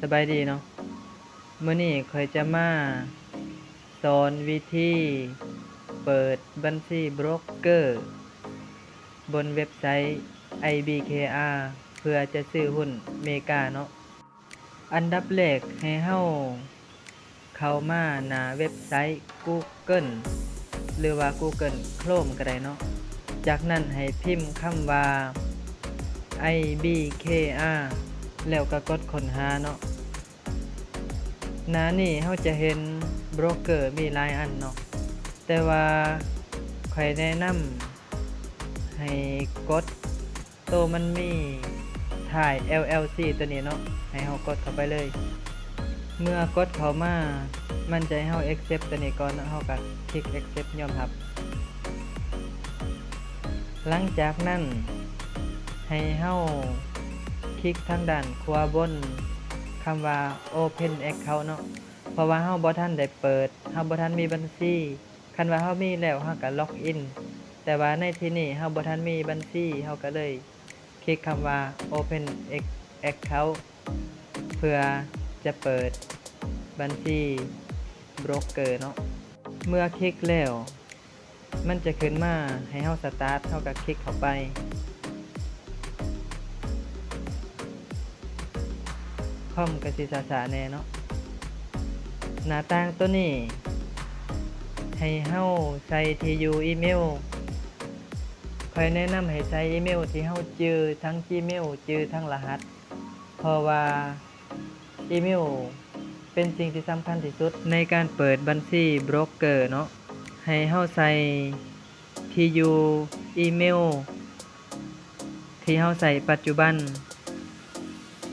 ສະບາຍດີເນາະ, ມື້ນີ້ຂ້ອຍຈະມາສອນວິທີເປີດບັນຊີໂບຣກເກີບົນເວັບໄຊ ໄອບີເຄອາ ເພື່ອຈະຊື້ຫຸ້ນເມກາເນາະ. ອັນດັບແລກໃຫ້ເຮົາເຂົ້າມາໜ້າເວັບໄຊ Google ຫຼືວ່າ Google Chrome ກໍໄດ້ເນາະ. ຈາກນັ້ນໃຫ້ພິມຄຳວ່າ ໄອບີເຄອາ ແລ້ວກໍກົດຄົ້ນຫາເນາະ. ໜ້ານີ້ເຮົາຈະເຫັນໂບຣກເກີມີຫຼາຍອັນເນາະ, ແຕ່ວ່າຂ້ອຍແນະນຳໃຫ້ກົດໂຕມັນມີທ້າຍ ແອລແອລຊີ ໂຕນີ້ເນາະ, ໃຫ້ເຮົາກົດເຂົ້າໄປເລີຍ. ເມື່ອກົດເຂົ້າມາ ມັນຈະໃຫ້ເຮົາ accept ໂຕນີ້ກ່ອນເນາະ, ເຮົາກໍຄລິກ accept ຍອມຮັບ. ຫຼັງຈາກນັ້ນໃຫ້ເຮົາຄລິກທາງດ້ານຂວາບົນຄຳວ່າ Open Account ເນາະ, ເພາະວ່າເຮົາບໍ່ທັນໄດ້ເປີດ, ເຮົາບໍ່ທັນມີບັນຊີ. ຄັນວ່າເຮົາມີແລ້ວ ເຮົາກໍ log in, ແຕ່ວ່າໃນທີ່ນີ້ເຮົາບໍ່ທັນມີບັນຊີ, ເຮົາກໍເລີຍຄລິກຄຳວ່າ Open Account ເພື່ອຈະເປີດບັນຊີໂບຣກເກີເນາະ. ເມື່ອຄລິກແລ້ວ ມັນຈະຂຶ້ນມາໃຫ້ເຮົາ start, ເຮົາກໍຄລິກເຂົ້າໄປ. ຄອມກໍຊິຊ້າໆແດ່ເນາະ. ໜ້າຕ່າງໂຕນີ້ໃຫ້ເຮົາໃສ່ທີ່ຢູ່ອີເມວ. ຂ້ອຍແນະນຳໃຫ້ໃສ່ອີເມວທີ່ເຮົາຈື່ທັງ Gmail ຈື່ທັງລະຫັດ, ເພາະວ່າອີເມວເປັນສິ່ງທີ່ສຳຄັນທີ່ສຸດໃນການເປີດບັນຊີໂບຣກເກີເນາະ. ໃຫ້ເຮົາໃສ່ທີ່ຢູ່ອີເມວ ທີ່ເຮົາໃຊ້ປັດຈຸບັນ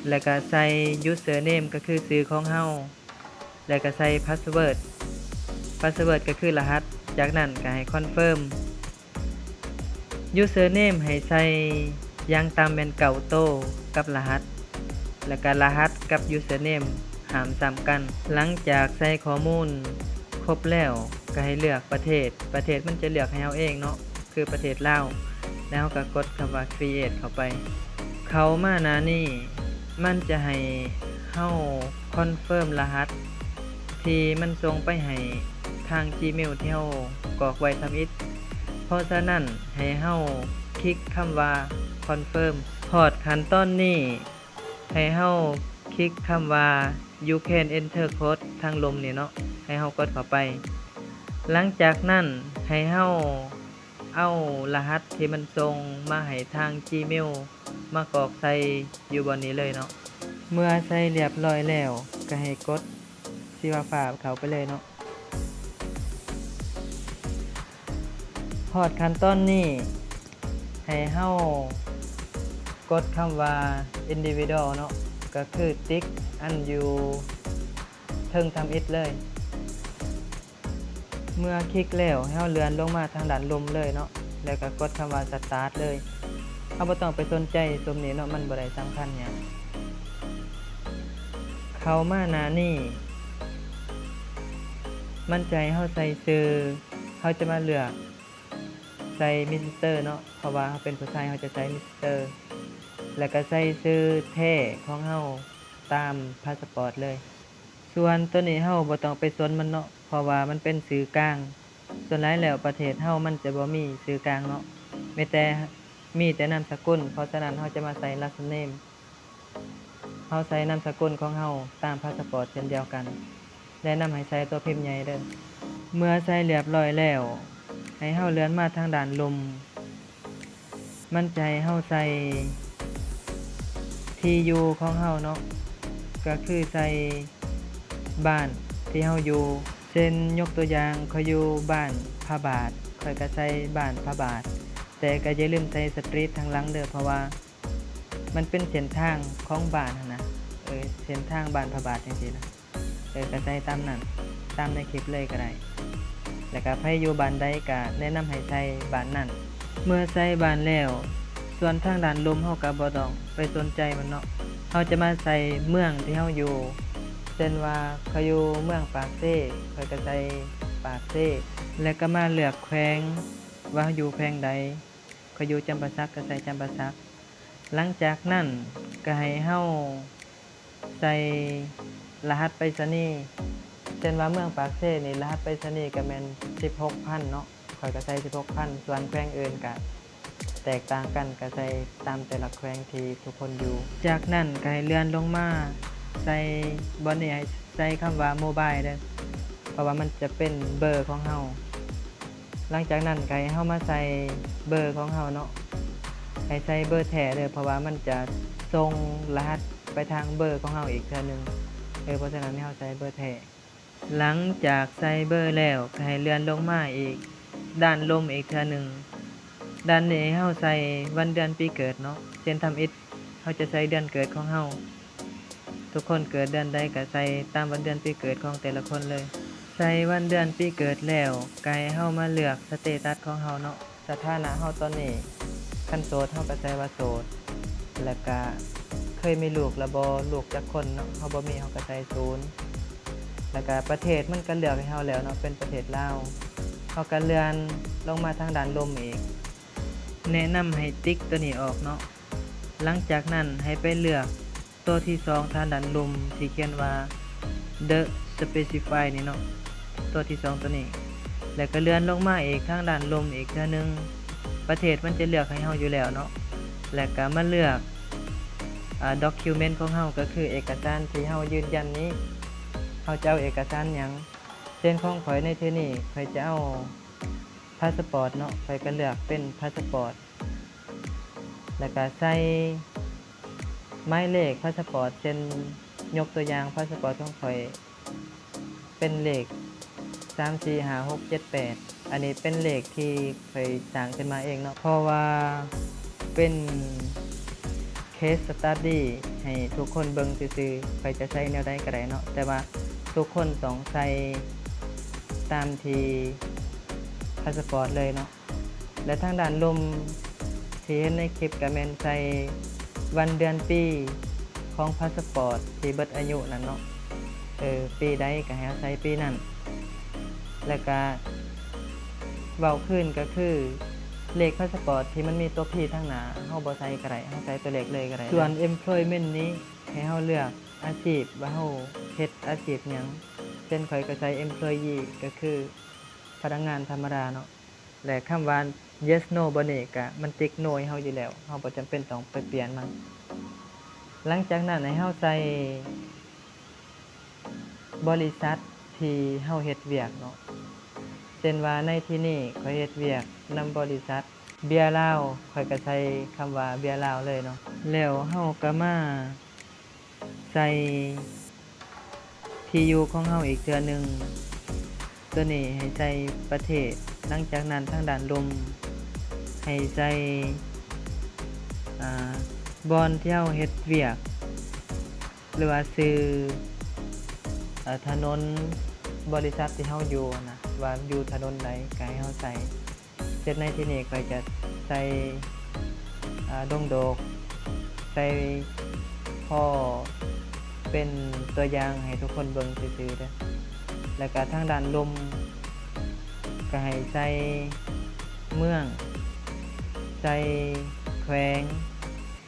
ແລະກະໃສ່ username ກໍຄືຊື່ຂອງເຮົາ ແລະກະໃສ່ password, password ກໍຄືລະຫັດ, ຈາກນັ້ນກະໃຫ້ confirm. Username ໃຫ້ໃສ່ຢ່າງຕ່ຳແມ່ນເກົ້າໂຕກັບລະຫັດ, ແລະກະລະຫັດກັບ username ຫ້າມຊ້ຳກັນ. ຫຼັງຈາກໃສ່ຂໍ້ມູນຄົບແລ້ວ ກະໃຫ້ເລືອກປະເທດ, ປະເທດມັນຈະເລືອກໃຫ້ເຮົາເອງເນາະ. ຄືປະເທດລາວ ແລ້ວເຮົາກໍກົດຄຳວ່າ create ເຂົ້າໄປ. ເຂົ້າມາໜ້ານີ້ ມັນຈະໃຫ້ເຮົາ confirm ລະຫັດທີ່ມັນສົ່ງໄປໃຫ້ທາງ Gmail ທີ່ເຮົາກອກໄວ້ທຳອິດ. ເພາະສະນັ້ນ ໃຫ້ເຮົາຄລິກຄຳວ່າ confirm. ຮອດຂັ້ນຕອນນີ້ ໃຫ້ເຮົາຄລິກຄຳວ່າ You can enter code ທາງລຸ່ມນີ້ເນາະ, ໃຫ້ເຮົາກົດເຂົ້າໄປ. ຫຼັງຈາກນັ້ນ ໃຫ້ເຮົາເອົາລະຫັດທີ່ມັນສົ່ງມາໃຫ້ທາງ Gmail ມາກອກໃສ່ຢູ່ບ່ອນນີ້ເລີຍເນາະ. ເມື່ອໃສ່ລຽບຮ້ອຍແລ້ວ ກໍໃຫ້ກົດສີຟ້າໆເຂົ້າໄປເລີຍເນາະ. ຮອດຂັ້ນຕອນນີ້ ໃຫ້ເຮົາກົດຄຳວ່າ individual ເນາະ, ກໍຄືຕິກອັນຢູ່ເທິງທຳອິດເລີຍ. ເມື່ອຄລິກແລ້ວ ໃຫ້ເຮົາເລື່ອນລົງມາທາງດ້ານລຸ່ມເລີຍເນາະ, ແລ້ວກໍກົດຄຳວ່າ start ເລີຍ. ເຮົາບໍ່ຕ້ອງໄປສົນໃຈຊຸມນີ້ເນາະ, ມັນບໍ່ໄດ້ສຳຄັນຫຍັງ. ເຂົ້າມາໜ້ານີ້ ມັນຈະໃຫ້ເຮົາໃສ່ຊື່, ເຮົາຈະມາເລືອກ ໃສ່ມິສເຕີເນາະ, ເພາະວ່າເຮົາເປັນຜູ້ຊາຍ ເຮົາຈະໃສ່ມິສເຕີ ແລ້ວກໍໃສ່ຊື່ແທ້ຂອງເຮົາຕາມພາສະປອດເລີຍ. ສ່ວນໂຕນີ້ເຮົາບໍ່ຕ້ອງໄປສົນມັນເນາະ, ເພາະວ່າມັນເປັນຊື່ກາງ. ສ່ວນຫຼາຍແລ້ວປະເທດເຮົາມັນຈະບໍ່ມີຊື່ກາງເນາະ, ມີແຕ່ ມີແຕ່ນາມສະກຸນ, ເພາະສະນັ້ນເຮົາຈະມາໃສ່ last name. ເຮົາໃສ່ນາມສະກຸນຂອງເຮົາຕາມພາສະປອດເຊັ່ນດຽວກັນ. ແນະນຳໃຫ້ໃສ່ຕົວພິມໃຫຍ່ເດີ້. ເມື່ອໃສ່ລຽບຮ້ອຍແລ້ວ, ໃຫ້ເຮົາເລື່ອນມາທາງດ້ານລຸ່ມ, ມັນຈະໃຫ້ເຮົາໃສ່ທີ່ຢູ່ຂອງເຮົາເນາະ, ກໍຄືໃສ່ບ້ານທີ່ເຮົາຢູ່. ເຊັ່ນ ຍົກຕົວຢ່າງ, ຂ້ອຍຢູ່ບ້ານພະບາດ, ຂ້ອຍກໍໃສ່ບ້ານພະບາດ, ແຕ່ກໍຢ່າລືມໃສ່ສະຕຣີດທາງຫຼັງເດີ້, ເພາະວ່າ ມັນເປັນເສັ້ນທາງຂອງບ້ານຫັ້ນນະ, ເອີ ເສັ້ນທາງບ້ານພະບາດຈັ່ງຊີ້ນະ, ເອີ ກໍໃສ່ຕາມນັ້ນ, ຕາມໃນຄລິບເລີຍກໍໄດ້. ແລ້ວກໍໃຜຢູ່ບ້ານໃດກໍແນະນຳໃຫ້ໃສ່ບ້ານນັ້ນ. ເມື່ອໃສ່ບ້ານແລ້ວ, ສ່ວນທາງດ້ານລຸ່ມເຮົາກໍບໍ່ຕ້ອງໄປສົນໃຈມັນເນາະ, ເຮົາຈະມາໃສ່ເມືອງທີ່ເຮົາຢູ່. ເຊັ່ນວ່າ ຂ້ອຍຢູ່ເມືອງປາກເຊ, ຂ້ອຍກໍໃສ່ປາກເຊ, ແລ້ວກໍມາເລືອກແຂວງວ່າເຮົາຢູ່ແຂວງໃດ. ຂ້ອຍຢູ່ຈຳປາສັກ ກໍໃສ່ຈຳປາສັກ. ຫຼັງຈາກນັ້ນກໍໃຫ້ເຮົາໃສ່ ໃສ່ລະຫັດໄປສະນີ ເຊັ່ນວ່າເມືອງປາກເຊນີ້ ລະຫັດໄປສະນີກະແມ່ນສິບຫົກພັນເນາະ, ຂ້ອຍກະໃສ່ສິບຫົກພັນ, ສ່ວນແຂວງອື່ນກະແຕກຕ່າງກັນ, ກະໃສ່ຕາມແຕ່ລະແຂວງທີ່ທຸກຄົນຢູ່. ຈາກນັ້ນກະໃຫ້ເລື່ອນລົງມາໃສ່ ບ່ອນນີ້ໃຫ້ໃສ່ຄຳວ່າ ໂມບາຍ ເດີ້ ເພາະວ່າມັນຈະເປັນເບີຂອງເຮົາ. ຫຼັງຈາກນັ້ນກະໃຫ້ເຮົາມາໃສ່ເບີຂອງເຮົາເນາະ, ໃຫ້ໃສ່ເບີແທ້ເດີ້ ເພາະວ່າມັນຈະສົ່ງລະຫັດໄປທາງເບີຂອງເຮົາອີກເທື່ອໜຶ່ງ. ເອີ ເພາະສະນັ້ນໃຫ້ເຮົາໃສ່ເບີແທ້. ຫຼັງຈາກໃສ່ເບີແລ້ວ ກະໃຫ້ເລື່ອນລົງມາອີກດ້ານລຸ່ມອີກເທື່ອໜຶ່ງ. ດ້ານນີ້ໃຫ້ເຮົາໃສ່ວັນເດືອນປີເກີດເນາະ, ເຊັ່ນທຳອິດເຮົາຈະໃສ່ເດືອນເກີດຂອງເຮົາ. ທຸກຄົນເກີດເດືອນໃດກະໃສ່ຕາມວັນເດືອນປີເກີດຂອງແຕ່ລະຄົນເລີຍ. ໃສ່ວັນເດືອນປີເກີດແລ້ວ ກະໃຫ້ເຮົາມາເລືອກສະເຕຕັດຂອງເຮົາເນາະ, ສະຖານະເຮົາຕອນນີ້. ຄັນໂສດເຮົາກະໃສ່ວ່າໂສດ, ແລ້ວກະເຄີຍມີລູກລະບໍ່ ລູກຈັກຄົນເນາະ, ເຮົາບໍ່ມີເຮົາກະໃສ່ສູນ. ແລ້ວກະປະເທດມັນກະເລືອກໃຫ້ເຮົາແລ້ວເນາະ, ເປັນປະເທດລາວ. ເຮົາກະເລື່ອນລົງມາທາງດ້ານລຸ່ມອີກ. ແນະນຳໃຫ້ຕິກໂຕນີ້ອອກເນາະ. ຫຼັງຈາກນັ້ນໃຫ້ໄປເລືອກໂຕທີສອງທາງດ້ານລຸ່ມທີ່ຂຽນວ່າ The Specify ນີ້ເນາະ, ໂຕທີສອງໂຕນີ້ ແລ້ວກະເລື່ອນລົງມາອີກທາງດ້ານລຸ່ມອີກເທື່ອໜຶ່ງ. ປະເທດມັນຈະເລືອກໃຫ້ເຮົາຢູ່ແລ້ວເນາະ, ແລ້ວກະມາເລືອກ ອາ document ຂອງເຮົາ ກະຄືເອກະສານທີ່ເຮົາຢືນຢັນນີ້ ເຮົາຈະເອົາເອກະສານຫຍັງ. ເຊັ່ນຂອງຂ້ອຍໃນເທື່ອນີ້ ຂ້ອຍຈະເອົາພາສະປອດເນາະ, ຂ້ອຍກະເລືອກເປັນພາສະປອດ. ແລ້ວກະໃສ່ໝາຍເລກພາສະປອດ, ເຊັ່ນ ຍົກຕົວຢ່າງ ພາສະປອດຂອງຂ້ອຍເປັນເລກສາມສີ່ຫ້າຫົກເຈັດແປດ. ອັນນີ້ເປັນເລກທີ່ຂ້ອຍສ້າງຂຶ້ນມາເອງເນາະ, ເພາະວ່າເປັນ case study ໃຫ້ທຸກຄົນເບິ່ງຊື່ໆ. ຂ້ອຍຈະໃສ່ແນວໃດກະໄດ້ເນາະ, ແຕ່ວ່າທຸກຄົນຕ້ອງໃສ່ຕາມທີ່ພາສະປອດເລີຍເນາະ. ແລະ ທາງດ້ານລຸ່ມທີ່ເຫັນໃນຄລິບກະແມ່ນໃສ່ວັນເດືອນປີຂອງພາສະປອດທີ່ເບິດອາຍຸນັ້ນເນາະ, ເອີ ປີໃດກະໃຫ້ເຮົາໃສ່ປີນັ້ນ. ແລ້ວກະເວົ້າຄືນກະຄື ເລກພາສະປອດທີ່ມັນມີຕົວ P ທາງໜ້າ ເຮົາບໍ່ໃສ່ກະໄດ້, ເຮົາໃສ່ຕົວເລກເລີຍກະໄດ້. ສ່ວນ employment ນີ້ໃຫ້ເຮົາເລືອກອາຊີບວ່າເຮົາເຮັດອາຊີບຫຍັງ, ເຊັ່ນຂ້ອຍກະໃສ່ employee ກະຄືພະນັກງານທຳມະດາເນາະ. ແລະ ຄຳວ່າ yes no ບໍ່ນີ້ກະມັນຕິກ no ໃຫ້ເຮົາຢູ່ແລ້ວ, ເຮົາບໍ່ຈຳເປັນຕ້ອງໄປປ່ຽນມັນ. ຫຼັງຈາກນັ້ນໃຫ້ເຮົາໃສ່ບໍລິສັດທີ່ເຮົາເຮັດວຽກເນາະ, ເຊັ່ນວ່າໃນທີ່ນີ້ຂ້ອຍເຮັດວຽກນຳບໍລິສັດເບຍລາວ, ຂ້ອຍກະໃສ່ຄຳວ່າເບຍລາວເລີຍເນາະ. ແລ້ວເຮົາກະມາ ໃສ່ທີ່ຢູ່ຂອງເຮົາອີກເທື່ອໜຶ່ງ, ໂຕນີ້ໃຫ້ໃສ່ປະເທດ. ຫຼັງຈາກນັ້ນທາງດ້ານລຸ່ມໃຫ້ໃສ່ ອາ ບ່ອນທີ່ເຮົາເຮັດວຽກ ຫຼືວ່າຊື່ ອາ ຖະໜົນບໍລິສັດທີ່ເຮົາຢູ່ຫັ້ນນະ ວ່າຢູ່ຖະໜົນໃດ ກະໃຫ້ເຮົາໃສ່. ເຊັ່ນໃນທີ່ນີ້ຂ້ອຍຈະໃສ່ ອາ ດົງໂດກ ໃສ່ພໍເປັນຕົວຢ່າງໃຫ້ທຸກຄົນເບິ່ງຊື່ໆເດີ້. ແລ້ວກະທາງດ້ານລຸ່ມກະໃຫ້ໃສ່ເມືອງ ໃສ່ແຂວງ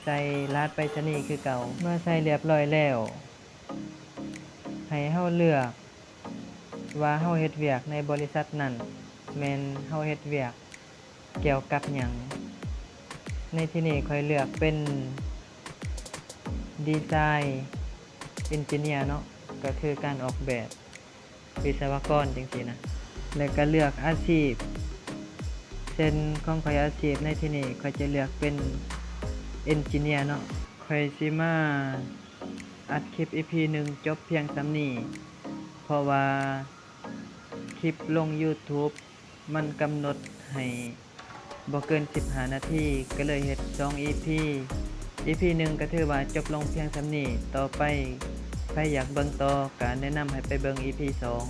ໃສ່ລະຫັດໄປສະນີຄືເກົ່າ. ເມື່ອໃສ່ລຽບຮ້ອຍແລ້ວ ໃຫ້ເຮົາເລືອກ ວ່າເຮົາເຮັດວຽກໃນບໍລິສັດນັ້ນ ແມ່ນເຮົາເຮັດວຽກກ່ຽວກັບຫຍັງ. ໃນທີ່ນີ້ຂ້ອຍເລືອກເປັນ Design Engineer ເນາະ, ກະຄືການອອກແບບ ວິສະວະກອນຈັ່ງຊີ້ນະ. ແລ້ວກະເລືອກອາຊີບ, ເຊັ່ນຂອງຂ້ອຍອາຊີບໃນທີ່ນີ້ ຂ້ອຍຈະເລືອກເປັນ Engineer ເນາະ. ຂ້ອຍຊິມາອັດຄລິບ ອີພີໜຶ່ງ ຈົບພຽງສ່ຳນີ້ ເພາະວ່າຄລິບລົງ YouTube ມັນກຳນົດໃຫ້ບໍ່ເກີນສິບຫ້ານາທີ ກະເລີຍເຮັດສອງ ອີພີ. ອີພີໜຶ່ງ ກະຖືວ່າຈົບລົງພຽງສ່ຳນີ້, ຕໍ່ໄປໃຜຢາກເບິ່ງຕໍ່ ກະແນະນຳໃຫ້ໄປເບິ່ງ ອີພີສອງ.